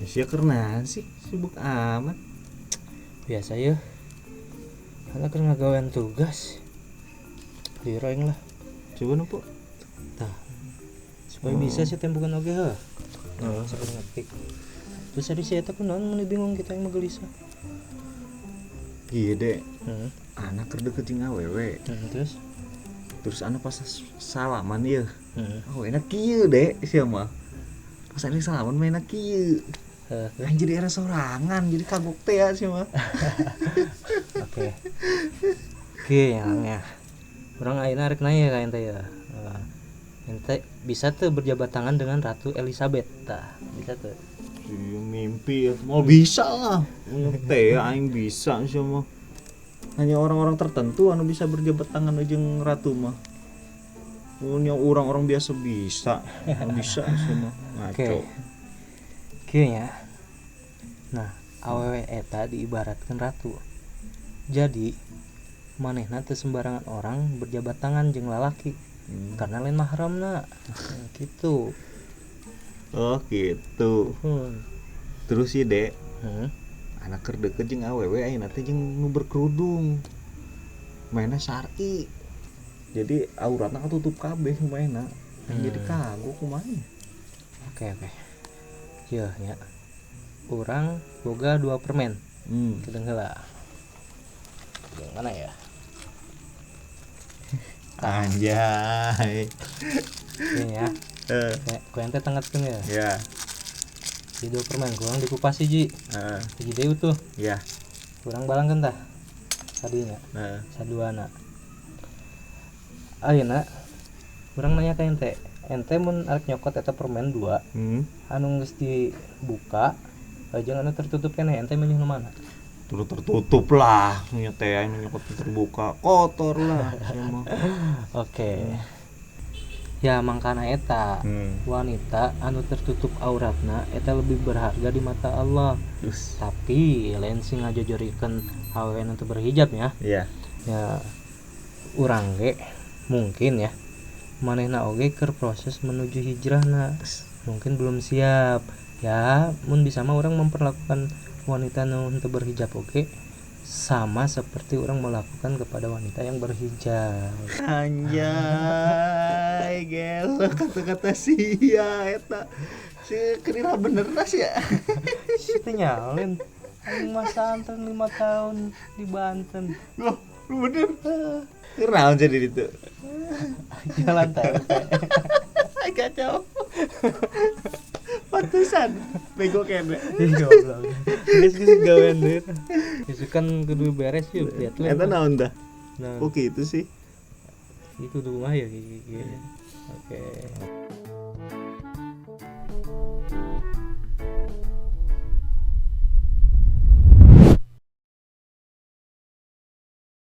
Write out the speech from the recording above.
Sia karena sih sibuk amat. Biasa ya. Karena keur ngagawean tugas. Lieur aing lah. Coba nempo. Tah. Supaya bisa sih tempukan oge heuh. Oh. Sampai ngetik. Terus ari si eta kunaon mun bingung kita yang mah gelisah. Iya dek. Heeh. Anak keur deket jeung awewe. Terus? Terus anak pas salaman ieu. Heeh. Oh, enak kieu dek sia mah. Pas anak salaman mah enak kieu. Heeh. Kan jadi era sorangan, jadi kagok teh ya sia mah. Oke. Oke, yang ya. Urang ayeuna rek nanya ka ente ya. Ente bisa tuh berjabat tangan dengan Ratu Elizabeth tah, bisa tuh. Iya, mimpi ya. Mau bisa lah. Teh aing bisa sih mah. Hanya orang-orang tertentu anu bisa berjabat tangan jeung ratu mah. Punya orang-orang biasa bisa. Nggak bisa sih mah. Ngaco. Oke. Oke ya. Nah, awewe eta diibaratkan ratu. Jadi manehna teu sembarangan orang berjabat tangan jeung lalaki. Karena lain mahramna. Nah, gitu. Oh gitu. Terus sih dek, anak keur deket jeung awewe ayeuna teh jeung nu berkerudung. Mainna syar'i. Jadi auratna katutup kabeh mainna. Jadi kagok kumaha. Oke, oke. Yeuh nya. Urang boga 2 permen. Kita heula. Yang mana ya? Anjay. Ini ya. Kayak ku ente tangatkeun ya. Ya. Di 2 permen kurang dikupas hiji. Heeh. Hiji deui utuh. Ya. Kurang balangkeun tah. Tadinya. Heeh. Saduana. Ayeuna urang nanya ka ente. Ente mun arek nyokot eta permen 2. Anu geus dibuka jeung anu tertutup keneh ente milih nu mana? Terus tertutup lah, nya teh anu nyokot terbuka, kotor lah semua. Oke. Ya mangkana eta wanita anu tertutup auratna eta lebih berharga di mata Allah. Terus. Tapi lain sing ngajojorikeun awewe nu teu berhijab ya. Iya. Ya urang ge mungkin ya manehna oge keur proses menuju hijrahna. Mungkin belum siap. Ya mun bisa mah urang memperlakukan wanita nu teu berhijab oge sama seperti orang melakukan kepada wanita yang berhijab. Anjay, gelo kata-kata sia eta. Si kerira bener lah sia. Si teh nyalin. Aing mah santren 5 tahun di Banten. Loh, lu bener. Kenaon jadi itu? Jalan teh. Kacau. Pantesan bego kene. Ih, goblok. Geus geus gawean deui. Geus kan kudu beres yeuh, lihat lu. Eta naon dah? Nah. Oke itu sih. Itu kudu kumaha ya, kieu. Oke.